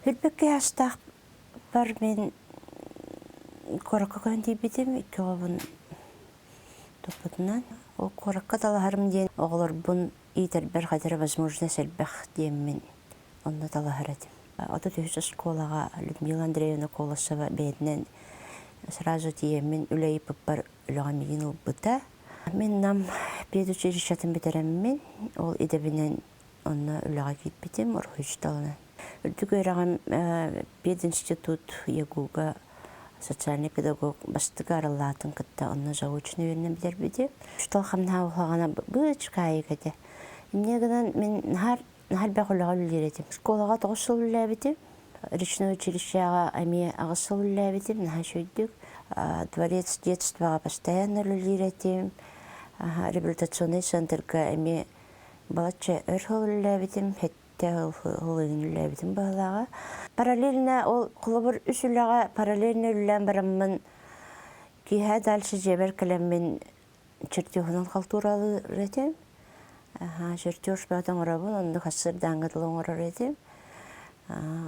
Үрбэккэ астаахпар мин куоракка көһөн тиийбитим, икки оҕобун туппутунан. Ол куоракка талаһарым диэн оҕолорбун иитэрбэр хатара возможность элбэх диэммин онно талаһар этим. 33 оскуолаҕа Людмила Андреевна Колосова бэйэтинэн сразу тиийэммин үлэ ыйыппыппар үлэҕэ миигин ылбыта. Мин Нам педучилищетын бүтэрэммин, ол идэбинэн онно үлэҕэ киирбитим, уруһуйдьуталынан. Үрдүк үөрэҕим пединститут ЯГУга социальный педагог бастакы арыллаатын кытта онно заочно үөрэнэн бүтэрбитим. Учуутал хамнаһа улаҕана быычыкаайык этэ. Инньэ гынан мин наһаар наһаа элбэх үлэҕэ үлэлиир этим. Школаҕа 9 сыл үлэлээбитим. Речной училищеҕа эмиэ 8 сыл үлэлээбитим, наһаа үчүгэйдик. Дворец детствоҕа постоянно үлэлиир этим. Реабилитационный центрга эмиэ балачча өр сыл үлэлээбитим, сэттэ сыл үлэлээбитим быһыылааҕа. Параллельно ол холобур үс үлэҕэ параллельно үлэлээн бараммын киэһэ дальше дьиэбэр кэлэммин чертежунан халтууралыыр этим. Чертеж бөҕөтө оҥоробун, оннук сарсыардааҥҥы дылы оҥорор этим.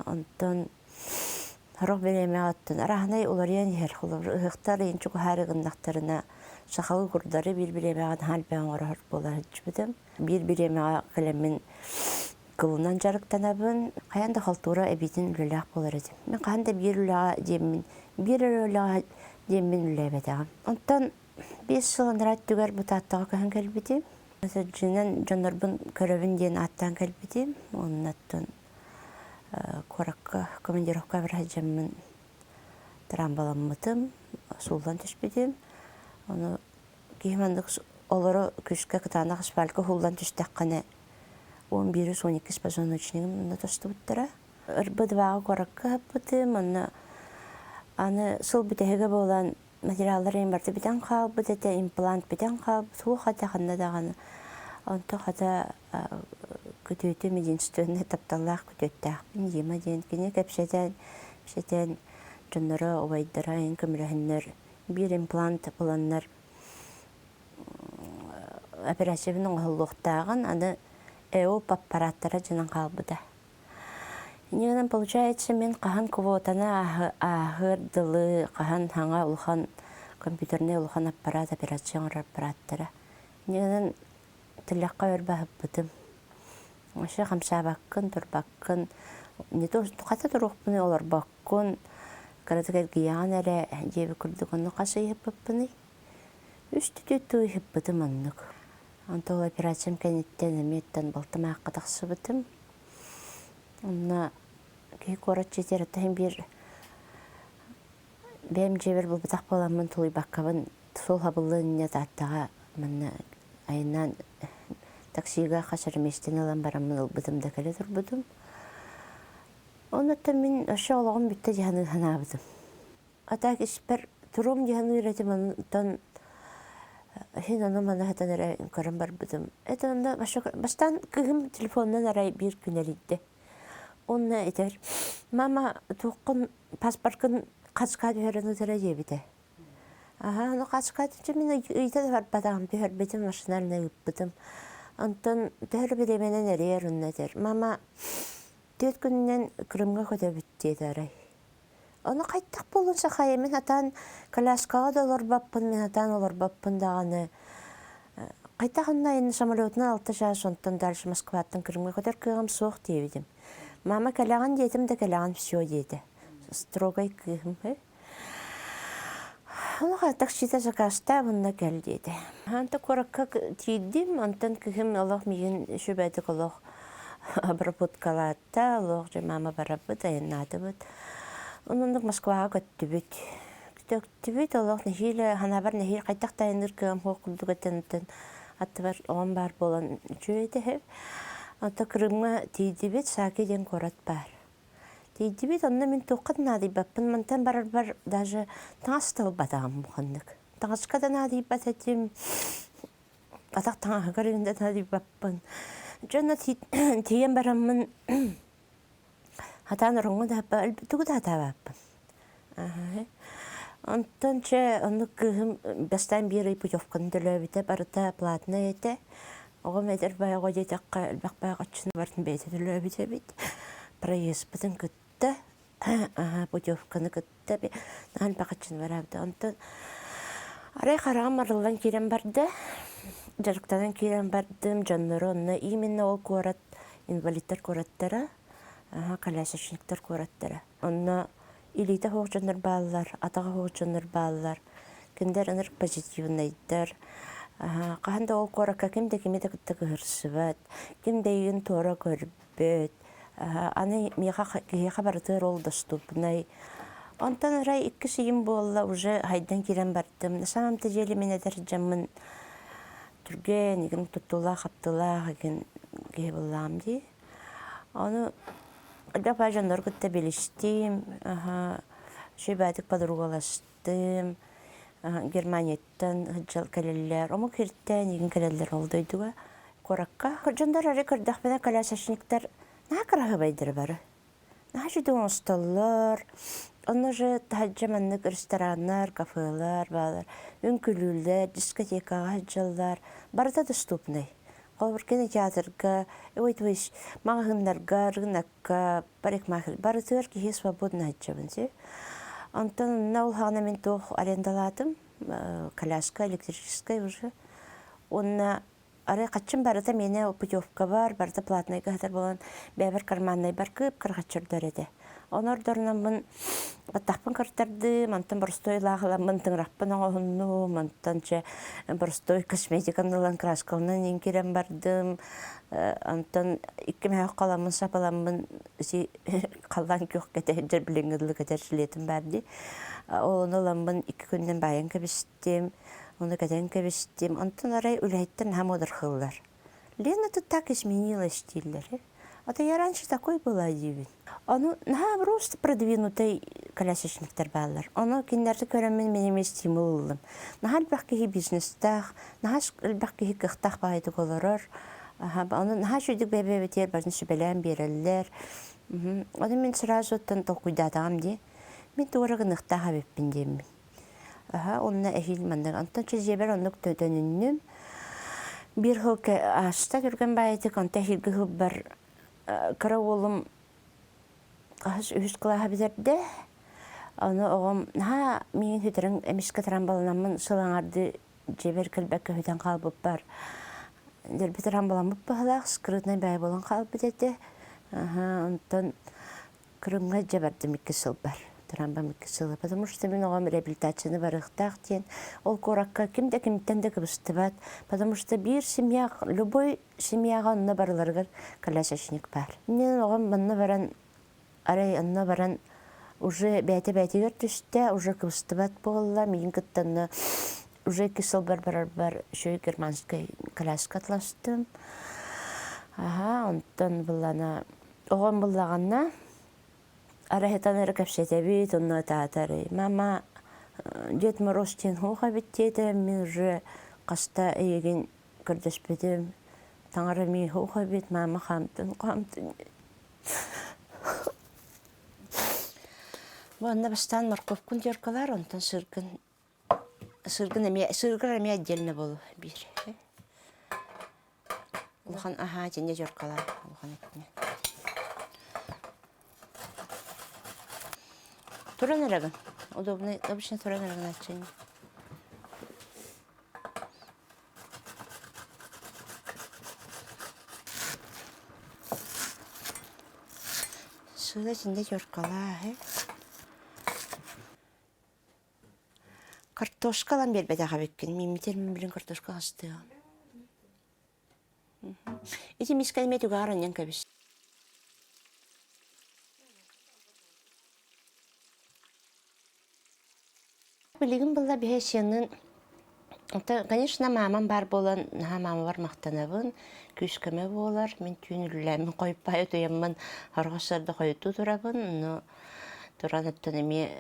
Онтон сорох бириэмэҕэ оттон арааһынай уларыйан иһэр. Холобур, ыһыахтар ыйын чугаһаары гыннахтарына сахалыы курдары биир бириэмэҕэ наһаа элбэҕи оҥорор буола сылдьыбытым. Биир бириэмэҕэ кэлэммин кылынан дьарыктанабын. Хайаан да халтуура эбиитин үлэлээх буолар этим. Мин хаһан да биир үлэҕэ диэммин, биир эрэ үлэҕэ диэммин үлэлээбэтэҕим. Онтон 5 сыл анараа өттүгэр бу Тааттаҕа көһөн кэлбитим. Сылдьынан дьоннорбун көрөбүн диэн ааттаан кэлбитим. Оннуттан куоракка командировка бара сылдьаммын трамбаламмытым, сууллан түспүтүм. Ону киһи маннык олоро күүскэ кытаанах асфальтка уһуллан түстэххинэ 11 12 позвоночнигым онно тостубуттара. РБ-2 куоракка ыһыппытым, онно аны сыл бүтэһигэ буолан материаллар барыта бүтэн хаалбыт этэ, имплант бүтэн хаалбыт, суох этэ ханна даҕаны. Онтон хата күтүөтүм единственный тапталлаах күтүөттээхпин Дима диэн кини кэпсэтэн, кэпсэтэн дьонноро, убайдара эҥин көмөлөһөннөр биир имплант буланнар операциябын оҥоһуллуохтааҕын аны ЭОП аппараттара дьонон хаалбыта. Инньэ получается мин хаһан квотаны ааһыар дылы хаһан саҥа улахан компьютернай улахан аппарат операция оҥорор аппараттара. Инньэ тилэххэ өр баһыппытым. Вообще хамсаабаккын, турбаккын, не то хата туруохпунуй олорбоккун, кыратык эргийэҕин эрэ диэбит курдук онно хас ыйыппыппыный? Үс түтүт ыйыппытым оннук. Онтон ол операциям кэнниттэн эмиэттэн балтым аахха тахсыбытым. Онно киһи куорат дьиэтигэр иһин биир бэйэм дьиэбэр булбатах буоламмын тулуйбаккабын суол хабыллыан иннинэ Тааттаҕа манна айаннаан таксига хас эрэ миэстэни ылан бараммын ылбытым да кэлэ турбутум. Оннуттан мин вообще олоҕум бүттэ дии саныы санаабытым. А так испэр туруом дии саныыр этим онтон син ону-маны сытан эрэ көрөн барбытым. Это онно бастаан кыыһым телефонунан арай биир күн эрийдэ. Уонна этэр: «Мама, туоххун паспоркын хаска түһэрэн ыытара» диэбитэ. Аһаа, ону хаска мин ыйыта да барбатаҕым, түһэрбитим, машинально ыыппытым. Онтон төһө эрэ бириэмэнэн эрийэр онно этэр: «Мама, 4 күнүнэн Крымҥа көтөбүт» диэтэ арай. Ону хайдах буолуон сахайа мин сатаан коляскаҕа да олорбоппун, мин сатаан олорбоппун даҕаны. Хайдах онно айанны самолетунан 6 чаас онтон дальше Москваттан Крымҥа көтөр кыаҕым суох диэбитим. Мама кэлэҕин диэтим да кэлэҕин все диэтэ. Строгай кыыһым Ону таксита заказтаабынна онно кэл диэтэ. Онтон куоракка тиийдим, онтон кыыһым олох миигин үчүгэйдик олох обработкалаата, олох дьэ мама барабыт, айаннаатыбыт. Оннук Москваҕа көттүбүт. Көттүбүт олох нэһиилэ санаабар нэһиилэ хайдах да айанныыр кыаҕым суох курдук этэн аттыбар оҕом баар буолан үчүгэй этэ. Онтон Крымҥа тиийдибит, Саки диэн куорат баар. Тиийдибит, онно мин туохха да наадыйбаппын, мантан барарбар даже таҥас да ылбатаҕым ханнык. Таҥаска да наадыйбат этим, атах таҥаһыгар да наадыйбаппын. Дьэ онно тиийэн бараммын хатаан ороҥҥо да тугу да хатаабаппын. Онтон чэ оннук кыыһым бастаан биир ый путевканы төлөөбүтэ, барыта платнай этэ. Оҕом эдэр баай оҕо диэтэххэ элбэх баай оччону барытын бэйэтэ төлөөбүт эбит. Проездпытын кытта. кытта, путевканы кытта наһаа элбэх аччыны бараабыта. Онтон арай хараҕым арыллан киирэн барда, дьарыктанан киирэн бардым, дьоннору онно именно ол куорат инвалидтар куораттара, колясочниктар куораттара. Онно илиитэ суох дьоннор бааллар, атаҕа суох дьоннор бааллар. Кинилэр ынырык позитивнайдар. Хаһан да ол куоракка ким да кими да кытта кыһырсыбат, ким да эйигин туора көрбөт. Аны миэхэ киһиэхэ барытыгар ол доступнай. Онтон арай иккис ыйым буолла, уже хайдан киирэн бардым. На самом-то деле мин эдэр дьоммун түргэн, игин туттулаах-хаптылаах игин киһи буоллаҕым дии. Ону элбэх дьоннору кытта билистим, үчүгэй подругаластым, Германияттан сылдьал кэлэллэр, омук сиртэн игин кэлэллэр ол дойдуга, куоракка. Дьоннор эрэ көрдөхпүнэ колясочниктар наһаа кыраһыабайдара бары. Наһаа үчүгэй оҥостоллор, онно же таһырдьа маннык рестораннар, кафелар бааллар, үҥкүүлүүллэр, дискотекаҕа сылдьаллар, барыта доступный. Холобур, кинотеатрга, ой, то есть маҕаһыыннарга, рынокка, парикмахер барытыгар киһи свободно сылдьабын си. Онтон онно улахан мин туох арендалаатым, коляска электрическая уже. Уонна арай хаччым барыта миэнэ путевкабар, барыта платнайга сытар буолан, бэйэбэр карманнайбар кып-кыра хаччырдар этэ. Ону ордорунаммын баттахпын кыртардым, онтон боростуой лаахыламмын тыҥырахпын оҥоһуннум, онтон чэ боростуой косметиканы ылан краскалынан иҥкирэн бардым, онтон икки мөһөх халаммын сапаламмын си халлаан күөх кэтэ билиҥҥи дылы кэтэр жилетим баар дии. Ол ону ыламмын икки күнүнэн баайан кэбистим, ону кэтэн кэбистим. Онтон арай үлэһиттэр наһаа муодархыыллар. Лена, ты так изменилась дииллэр. А то я раньше такой была диибин. Ону наһаа просто продвинутый колясочниктар бааллар. Ону кинилэрди көрөммүн мин эмиэ стимул ыллым. Наһаа элбэх киһи бизнестаах, наһаа элбэх киһи кыахтаах баҕайытык олорор. Ону наһаа үчүгдүк бэйэ-бэйэбитигэр барытын сүбэлээн биэрэллэр. Ону мин сразу оттон толкуйдаатаҕым дии. Мин тугу эрэ гыныахтаах эбиппин диэммин. Аһа, онно эһиил маннык. Онтон чэ дьиэбэр оннук төнүннүм. Биир сыл ааста түргэн баайытык, онто эһиилги сылбар кыра уолум хаһыс үһүс кылааһа бүтэрдэ. Ону оҕом наһаа миигин сүтэрэн эмискэ трамбаланаммын сыл аҥаардыы дьиэбэр кэлбэккэ сүтэн хаалбыппар дэлби трамбаламмыт быһыылаах, скрытнай баай буолан хаалбыт этэ. Аһа, онтон Крымҥа дьэ бардым икки сылбар. Трамбам икки сыла. Потому что мин оҕом реабилитацияны барыахтаах диэн ол куоракка ким да кимтэн да кыбыстыбат. Потому что биир семья, любой семьяҕа онно барыларыгар колясочник баар. Мин оҕом манна баран, арай онно баран уже бэйэтэ-бэйэтигэр түстэ, уже кыбыстыбат буолла. Миигин кытта онно уже икки сылбар барарбар үчүгэй германскай коляска атластым. Аха, онтон былана Оҕом буллаҕына, арай эрэ кэпсэтэбит, онно ытаатар «Мама, Дед Мороз диэн суох эбит» диэтэ, мин уже хаста эйигин көрдөспүтүм, таҥара миэхэ суох эбит, мама хаамтын, хаамтын. Бу онно бастаан морковкун теркалаар, онтон сыргын сыргын эмиэ сыргыр эмиэ отдельно буолуо биир. Улахан аһаа дьиҥэ дьоркалаах улахан этинэ. Туран эрэгин. Удобный, обычно туран эрэгин аччыҥ. Сыыла итиннэ дьоркалаах э. Картошка ылан биэрбэтэх эбиккин. Мииммитин мин билин картошка хастыаҕым. Ити миискэ эмиэ түгэҕэр анньан кэбис. Билигин булла биһи сиэнин конечно, маамам баар буолан, наһаа маамабар махтанабын, күүс-көмө буолар. Мин түүн үлэлээммин хойуппай утуйаммын, хорҕос сарда хойутуу турабын, но туран оттон эмиэ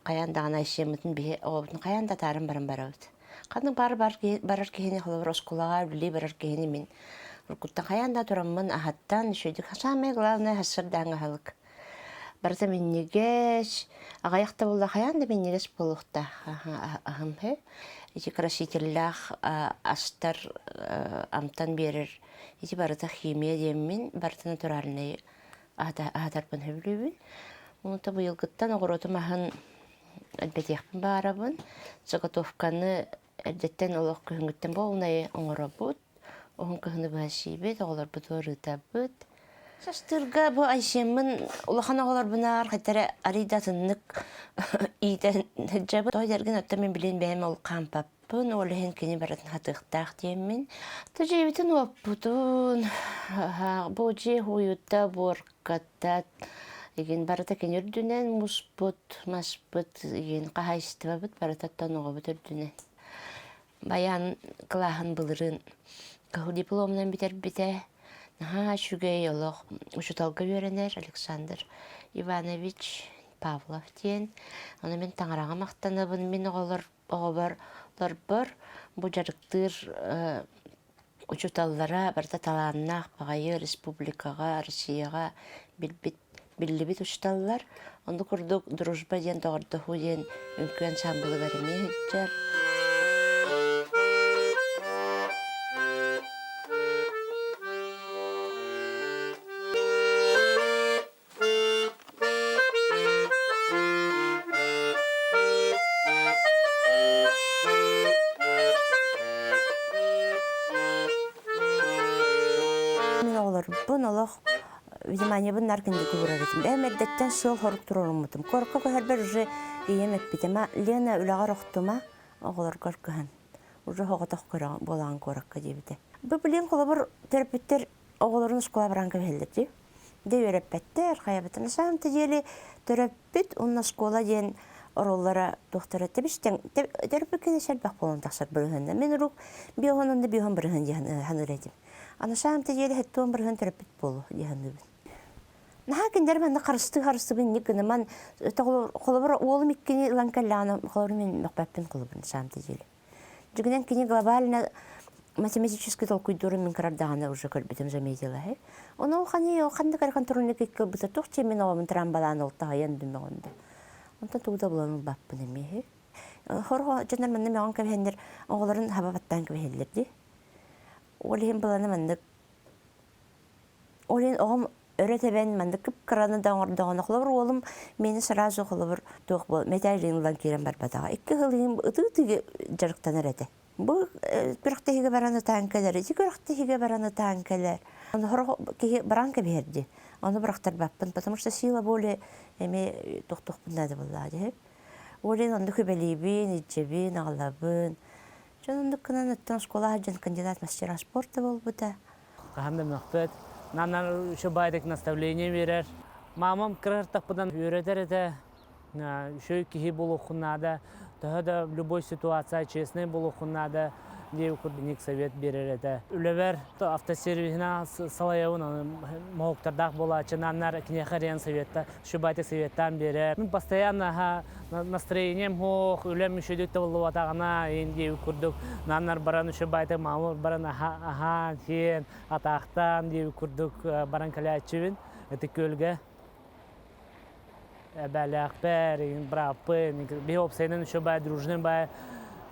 хайаан даҕаны айсиэммытын биһи оҕобутун хайаан да атааран баран барабыт. Ханнык баар барар киһини, холобур, оскуолаҕа үлэлии барар киһини мин уруккуттан хайаан да тураммын аһаттан, үчүгэйдик самое главное сарсыардааҥҥы аһылык. Барыта минньигэс, аҕыйах да буолла хайаан да минньигэс буолуохтаах аһым үһү. Ити красителлээх астар амтан биэрэр ити барыта химия диэммин, барыта натуральнай. аһатарбын сөбүлүүбүн. Онто быйылгыттан оҕуруотум аһын элбэтиэхпин баҕарабын. Заготовканы эрдэттэн олох күһүҥҥүттэн буолунай оҥоробут. Уһун кыһыны быһа сиибит, оҕолорбутугар ыытабыт. Састыырга бу Айсеммын улахан оҕолорбунаар хайтара арый да атыннык иитэн сылдьабыт. Тоҕо диэргин оттон мин билин бэйэм ол хаампаппын, ол иһин кини барытын хатыахтаах диэммин. Дьиэбитин уоппутун, бу дьиэ уйута, буорката, игин барыта кини үрдүнэн муспут, маспыт, игин хаһаайыстыбабыт барыта оттон оҕобут үрдүнэн. Баян кылааһын былырыын кыһыл дипломунан бүтэрбитэ. Наһаа үчүгэй олох учууталга үөрэнэр Александр Иванович Павлов диэн. Ону мин таҥараҕа махтанабын. Мин оҕолор оҕобор лорбор бу дьарыктыыр учууталлара барыта талааннаах баҕайы республикаҕа, Россияҕа билбит биллибит учууталлар. Онно курдук «Дружба» диэн доҕордоһуу диэн үҥкүү ансаамбылыгар эмиэ сылдьар. Мин оҕолорбун олох вниманиебын нар күндү уурар этим. Бэйэм эрдэттэн сыал-сорук туруоруммутум. Куоракка көһөрбөр уже ийэм эппитэ, ма Лена үлэҕэр охтума, оҕолоргор кыһан. Уже соҕотох көрө буолаҕын куоракка диэбитэ. Бу билигин холобур төрөппүттэр оҕолорун оскуола баран кэбиһэллэр дии. Дэ үөрэппэттэр, хайабыт. На самом деле төрөппүт уонна оскуола диэн оруоллара туохтара тэбистэн төрөппүт кини элбэх буолан тахсар бырыһыанна. Мин урук биоһон уонна биоһон бырыһыан диэн саныыр этим. А на самом деле хэттуон бырыһыан төрөппүт буолу дии саныыбын. Наһаа кинилэр манна харыстыы-харыстыбын инник гынаман холобур уолум иккини ылан кэллэҕинэ холобур мин мөхпөппүн холобур на самом деле. Дьиҥинэн кини глобально математически толкуйдуурун мин кырардаҕына уже көрбүтүм заметила һэ. Ону хани ханнык эрэ контрольник икки ылбыта туох дьиэ мин оҕобун трамбалаан ол таһыйан дүмэҕинде. Онтон тугу да булан ылбаппын эмиэ. Хорго дьоннор манна мөҕөн кэбиһэннэр оҕолорун хаба баттаан кэбиһэллэр дии. Ол иһин быланы маннык Ол иһин оҕом өрө тэбэн маннык кып-кыраны да оҥордоҕуна, холобур, уолум миэнэ сразу холобур туох буол мэтээлин ылан киирэн барбатаҕа. Икки сыл иһин ытыы-ытыы дьарыктанар этэ. Бу күрэхтэһиигэ баран ытаан кэлэр, ити күрэхтэһиигэ баран ытаан кэлэр. Ону сорох киһи баран кэбиһэр дии. Ону бырахтарбаппын, потому что сила воли эмиэ тохтуохпун наада буоллаҕа дии. Ол иһин оннук үбэлиибин, илдьэбин, аҕалабын. Дьон оннук гынан оттон оскуола сылдьан кандидат мастера спорта буолбута. Хаһан да мөхпөт. Нанан еще байдык наставление берер. Мамам кырартаппынан үөрэтэр этэ. Үчүгэй киһи буолуоххун наада. Төһө да любой ситуация честный буолуоххун наада диэн курдук совет биэрэр этэ. Үлэбэр автосервиһинэ салайабын, моһуктардаах буолааччы наннар киниэхэ эрийэн советта, шубайте советтаан биэрэр. Мин постоянно настроением суох, үлэм үчүгэй табыллыбатаҕына диэбит курдук наннар баран үчүгэй маамыр баран аһаан, сиэн, атаахтаан диэбит курдук баран кэлээччибин ытык күөлгэ. Эбээлээхпэр, бырааппын, биһи уопсайынан үчүгэй дружный бай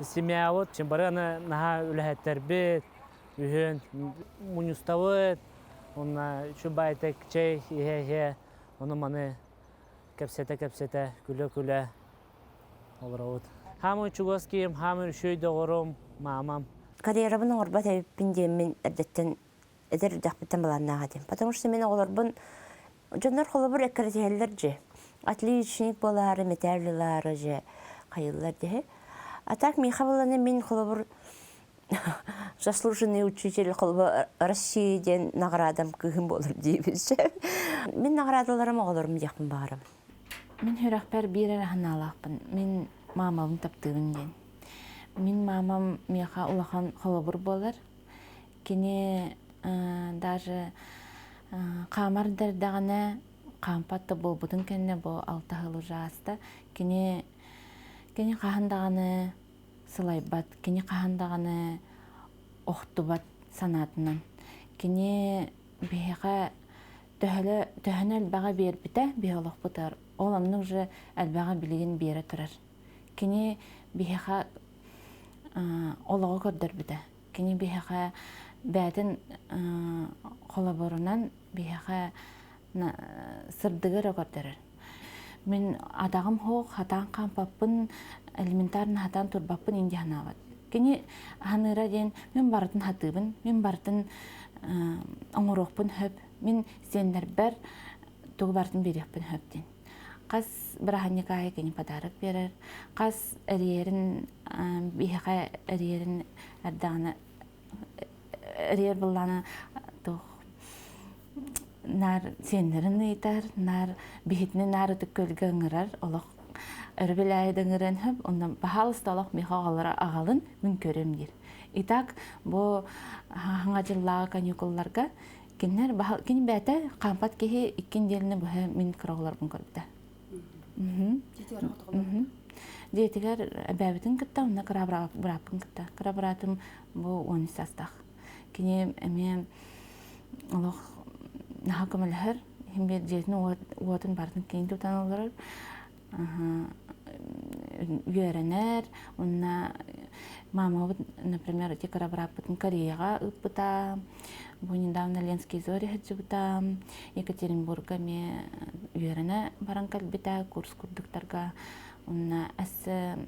семьябыт, бары наһаа үлэһиттэрбит, үһүөн мунньустабыт, уонна үчүгэй чэй иһэ-иһэ ону маны кэпсэтэ-кэпсэтэ, күлэ-күлэ олоробут. Хаамыр чугас киһим, хаамыр үчүгэй доҕорум, маамам. Карьерабын оҥорбот эбиппин диэммин эрдэттэн эдэр эрдэхпиттэн былааннаах этим. Потому что мин оҕолорбун дьоннор холобур эккирэтиһэллэр дьэ. Отличник буолаары, мэтээл ылаары дьэ хайыллар дьэ. А так миэхэ буоллаҕына мин холобур заслуженный учитель холобур России диэн наҕараадам кыыһым буолар диибин сөп. Мин наҕараадаларым оҕолорум диэхпин баҕарабын. Мин сүрэхпэр биир эрэ санаалаахпын. Мин маамабын таптыыбын диэн. Мин маамам миэхэ улахан холобур буолар. Кини даже хаамар да эрдэҕинэ хаампат да буолбутун кэннэ бу алта сыл уже ааста. Кини кини хаһан даҕаны сылайбат, кини хаһан даҕаны охтубат санаатынан. Кини биһиэхэ төһөнү элбэҕи биэрбитэ биһи олохпутугар, ол онно уже элбэҕи билигин биэрэ турар. Кини биһиэхэ олоҕу көрдөрбүтэ. Кини биһиэхэ бэйэтин холобурунан биһиэхэ Сырдыгы эрэ көрдөрөр. Мин адаҕым суох, хатаан хаампаппын, элементарно хатаан турбаппын инди санаабат. Кини ханыыра диэн мин барытын хатыыбын, мин барытын оҥоруохпун сөп, мин сиэннэрбэр тугу барытын биэриэхпин сөп диэн. Хас бырааһынньык аайы кини подарок биэрэр, хас эрийэрин биһиэхэ эрийэрин эрдэҕинэ эрийэр быллаана туох наар сиэннэрин ыйытар, наар биһитини наар ытык көлгө ыҥырар, олох өрөбүл аайы да ыҥырыан сөп, онно пожалуйста олох миэхэ оҕолоро аҕалын, мин көрүм диир. Итак, бу хаҥа дьыллааҕы каникулларга кинилэр кини бэйэтэ хаампат киһи икки нэдиэлэни быһа мин кыра оҕолорбун көрбүтэ. Дьиэтигэр эбээбитин кытта, онно кыра бырааппын кытта. Кыра быраатым бу 13 саастаах. Кини эмиэ олох наһаа көмөлөһөр. Иһин биир дьиэтин уотун барытын кини тутан олорор. Үөрэнэр. Уонна мамабыт, например, ити кыра бырааппытын Кореяҕа ыыппыта. Бу недавно Ленские зори сылдьыбыта. Екатеринбурга эмиэ үөрэнэ баран кэлбитэ, курс курдуктарга. Уонна эссе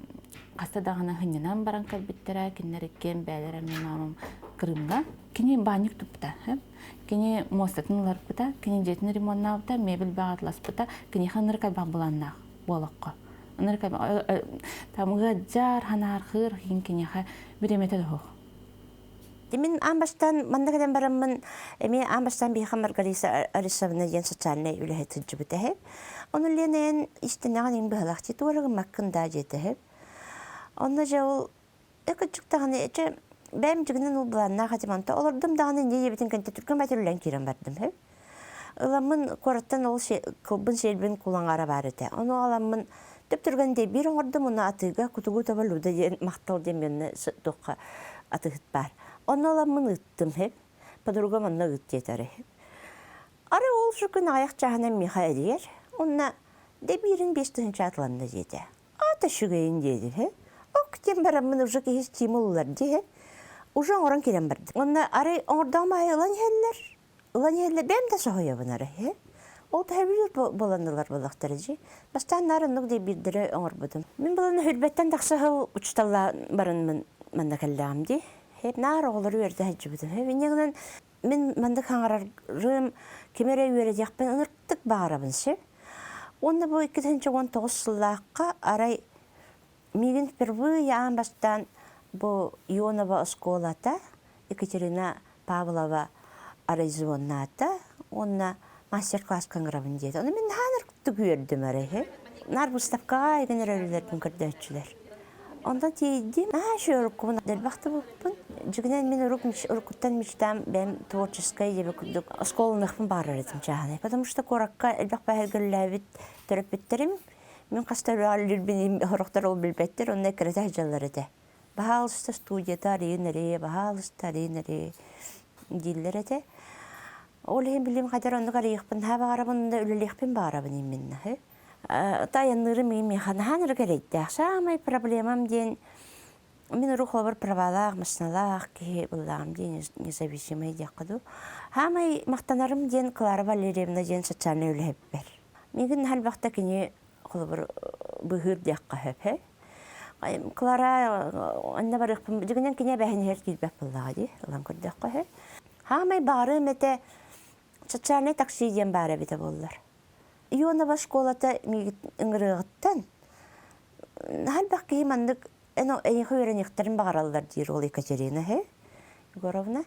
хаста даҕаны сынньанан баран кэлбиттэрэ. Кинилэр иккиэн бэйэлэрэ мин мамам Крымҥа. Кини баанньык туппута. Кини муостатын уларыппыта, кини дьиэтин ремоннаабыта, мебель баҕатласпыта, киниэхэ ынырык элбэх былааннаах буолахха. Ынырык элбэх там ыаддьар, ханаархыыр, хин киниэхэ бириэмэтэ да суох. Мин аан бастаан манна кэлэн бараммын, эмиэ аан бастаан биһиэхэ Маргарита Алисовна диэн социальнай үлэһит сылдьыбыта үһү. Ону Ленэйэн истинэҕин иҥ быһалаах дии, туора гыммаккын даа диэтэ үһү. Онно дьэ ол Ыкыччык даҕаны эчэ бэйэм дьигинэн ол былааннаах этим онто олордум даҕаны инньэ диэбитин кэнтэ түргэн бэтүрүллэн киирэн бардым үһү. Ыламмын куораттан ол кылбын сиэлбин кулаҥара баар этэ. Ону аламмын төп-түргэн дэбиир оҥордум уонна атыыга кутугу таба Люда диэн махтал диэн миэнэ туохха атыыһыт баар. Онно ыламмын ыыттым үһү. Подругам онно ыыт диэтэ үһү. Арай ол сүргүн аҕыйах чааһынан миэхэ эрийэр. Уонна дэбиирин 5000 атыланна диэтэ. Аата үчүгэйин диэтим һэ. Ок диэн бараммын уже киһи стимул ылар дии Уже оҥорон киирэн бардым. Уонна арай оҥордоҕум аайы ылан иһэллэр. Ылан иһэллэр бэйэм да соһуйабын арай һэ. Ол таһыбыыр буолан ылар буоллахтара дии. Бастаан наар оннук дии биирдэрэ оҥорбутум. Мин булан хүрбэттэн тахса сыл учууталлаан баран манна кэллэҕим дии. Хэп наар оҕолору үөрдэ сылдьыбытым. Хэп инньэ гынан мин маннык хаҥарарым ким эрэ үөрэтиэхпин ынырыктык баҕарабын сөп. Уонна бу 2019 сыллаахха арай миигин впервые аан бастаан бу Ионова оскуолата Екатерина Павлова арай звоннаата уонна мастер-класска ыҥырабын диэтэ. Ону мин наһаа ынырыктык үөрдүм арай. Наар выставкаҕа айгын эрэ үлэлэрбин көрдөөччүлэр. Онтон тиийдим, наһаа үчүгэй уруккубун элбэх да булпун. Дьигинэн мин урук уруккуттан мечтам бэйэм творческай диэбит курдук оскуоланыахпын баҕарар этим чааһынай. Потому что куоракка элбэх бэһиргэлээбит төрөппүттэрим мин хаста үлэлиирбин сорохтор ол билбэттэр, онно эккирэтэ сылдьаллар этэ. Баһаалыста студията арыйын эрээ, баһаалыста арыйын эрээ дииллэр этэ. Ол иһин билим хайдар оннук арыйыахпын наһаа баҕарабын да үлэлиэхпин баҕарабын именно. Айанныырым миэхэ наһаа ынырык эрэйдээх. Саамай проблемам диэн мин урут холобур правалаах, машиналаах киһи буоллаҕым диэн независимый диэххэ дуу. Саамай махтанарым диэн Клара Валерьевна диэн социальнай үлэһиппэр. Миигин наһаа элбэхтэ кини холобур быыһыыр диэххэ сөп. Клара онно барыахпын дьигинэн кини эбээһинэһэр киирбэт буоллаҕа дии, ылан көрдөххө үһү. Саамай баҕарыам этэ социальнай такси диэн баар эбитэ буоллар. Ионова школата миигин ыҥырыаҕыттан наһаа элбэх киһи маннык эн эйиэхэ үөрэниэхтэрин баҕараллар диир ол Екатерина үһү Егоровна.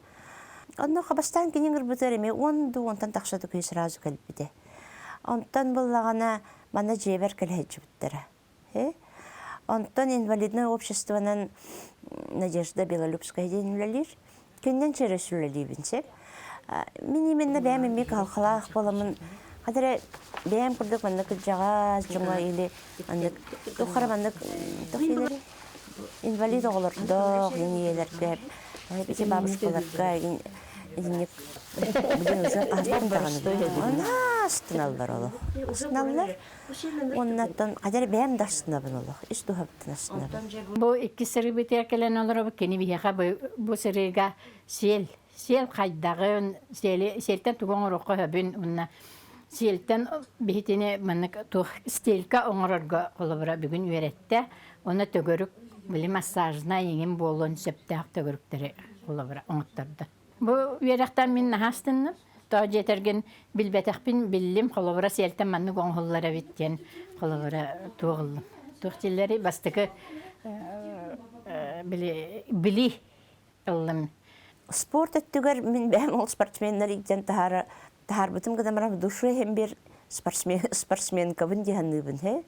Онно бастаан кини ыҥырбытыгар эмиэ уон дуу онтон тахса да киһи сразу кэлбитэ. Онтон буллаҕына манна дьиэбэр кэлэ сылдьыбыттара. Онтон инвалиднай обществонан Надежда Белолюбская диэн үлэлиир. Күннэн через үлэлиибин сөп. Мин именно бэйэм эмиэ кыһалҕалаах буоламмын хата бэйэм курдук маннык кырдьаҕас дьоҥҥо или маннык туох эрэ маннык инвалид оҕолордоох ийэлэргэ ити бабушкаларга итинник билин уже хаһан даҕаны астыналлар олох астыналлар Уоннаттан хадьар бэйэм да астынабын олох, ис дууһабыттан астынабын. Бу икки сырыыбытыгар кэлэн олоробут, кини биһиэхэ бу сырыыга сиэл, сиэл хайдаҕын, сиэли, сиэлтэн тугу оҥоруохха сөбүн уонна Сиэлтэн биһитини маннык туох стелька оҥорорго холобура бүгүн үөрэттэ. Онно төгүрүк били массажнай иҥин буолуон сөптөөх төгүрүктэри холобура оҥоттордо. Бу үөрэхтэн мин наһаа астынным. Тоҕо диэтэргин билбэтэхпин биллим, холобура сиэлтэн маннык оҥоһуллар эбит диэн холобура туох ыллым. Туох дииллэрий бастакы били били ыллым. Спорт өттүгэр мин бэйэм ол спортсменнар иитэн таһаара таһаарбытым гынан баран душе иһин бир спортсмен спортсменкабын дии саныыбын һэ.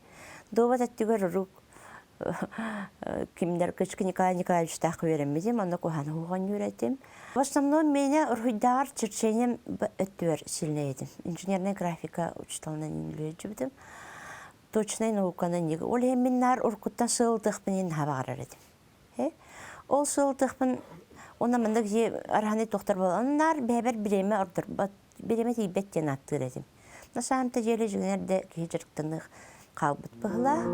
Дуобат өттүгэр урук кимнэр Кычкин Николай Николаевичтаах үөрэммитим, онно куһаҕаны оонньуур этим. В основном меня уруһуйдааҕар черчением өттүгэр сильнэй этим. Инженерная графика учууталынан үлэлээбитим. Точнай науканан ол иһин мин наар уруккуттан сыалытыахпын иһин наһаа баҕарар этим. Ол сыалытыахпын уонна маннык араханы тохтор буолан наар бэйэбэр бириэмэ ордорбот, бириэмэ тиийбэт диэн ааттыыр этим. На самом-то деле дьиҥэр да киһи дьарыктаныах хаалбыт быһыылаах.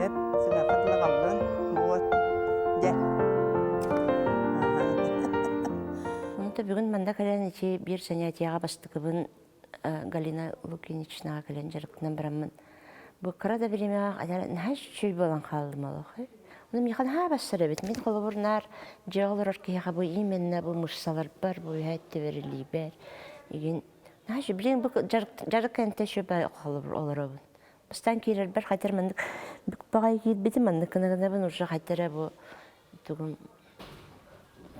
Эп сыҥаахха тыла халлын буот дьэ Онто бүгүн манна кэлэн ити биир занятиеҕа бастакыбын Галина Лукиничнаҕа кэлэн дьарыктанан бараммын бу кыра да бириэмэҕэ наһаа үчүгэй буолан хааллым олох. Ону миэхэ наһаа барсар эбит. Мин холобур наар дьиэҕэ олорор киһиэхэ бу именно бу мышцаларбар, бу үһэ өттүбэр, игин наһаа үчүгэй. Билигин бу дьарык кэнтэ үчүгэй холобур олоробун. Бастаан киирэрбэр хайтар маннык бүк баҕайы киирбитим, маннык гына гынабын уже хайтара бу тугум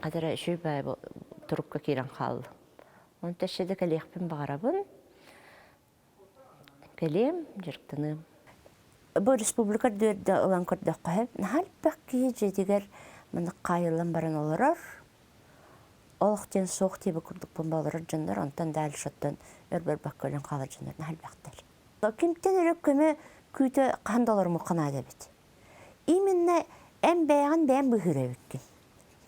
хайтара үчүгэй баҕайы бу турукка киирэн хааллым. Онто өссө да кэлиэхпин баҕарабын. Кэлиэм, дьарыктаныам. Бу республика үрдүгэр ылан көрдөххө, наһаа элбэх киһи дьиэтигэр маннык хаайыллан баран олорор. Олох диэн суох диэбит курдукпун олорор дьоннор, онтон дальше оттон өр барбакка өлөн хаалар дьоннор наһаа элбэхтэр. Кимтэн эрэ көмө күүтэ хаһан да олорумухха наада эбит. Именно эн бэйэҕин бэйэм быыһыыр эбиккин.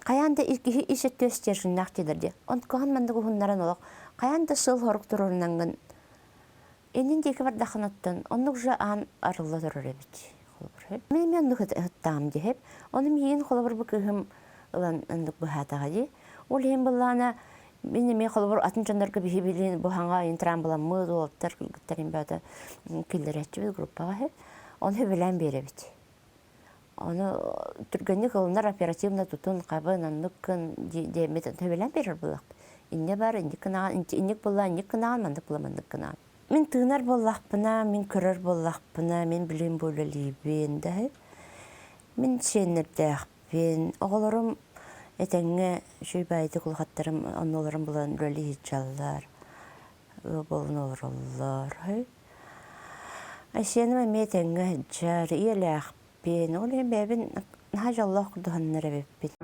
Хайаан да киһи ис өттүө стерженнээх диэлэр дии. Онтукаҕын маннык уһуннаран олох хайаан да сыл хорук туруоруннаҥҥын иннин диэки бардаххын оттон оннук же аан арылла турар эбит. Холобур. Мин эмиэ оннук ыттаҕым диэһэп. Ону миигин холобур бу кыыһым ылан оннук быһаатаҕа дии. Ол иһин былаана мин эмиэ холобур атын дьоннорго биһи билин бу хаҥа интрамбыламмыт уолаттар кыргыттар баата киллэрээччибит группаҕа иһэ. Ону сөбүлээн биэрэбит. Ону түргэнник ылынар оперативно тутун, хабын, оннук гын диэммит сөбүлээн биэрэр буоллахпыт. Инньэ бар, инник гынаҕын, инник буолла, инник гынаҕын, маннык буолла, маннык гынаҕын. Мин тыынар буоллахпына, мин көрөр буоллахпына, мин билим бу үлэлиибин да Мин сиэннэрдээхпин, оҕолорум этэҥҥэ үчүгэй баайдык улахаттарым оннуларын булан үлэлии сылдьаллар, ыал буолан олороллор. Айсеным эмиэ тэҥҥэ сылдьар, ийэлээхпин, ол иһин бэйэбин наһаа дьоллоох курдук сананар эбиппин.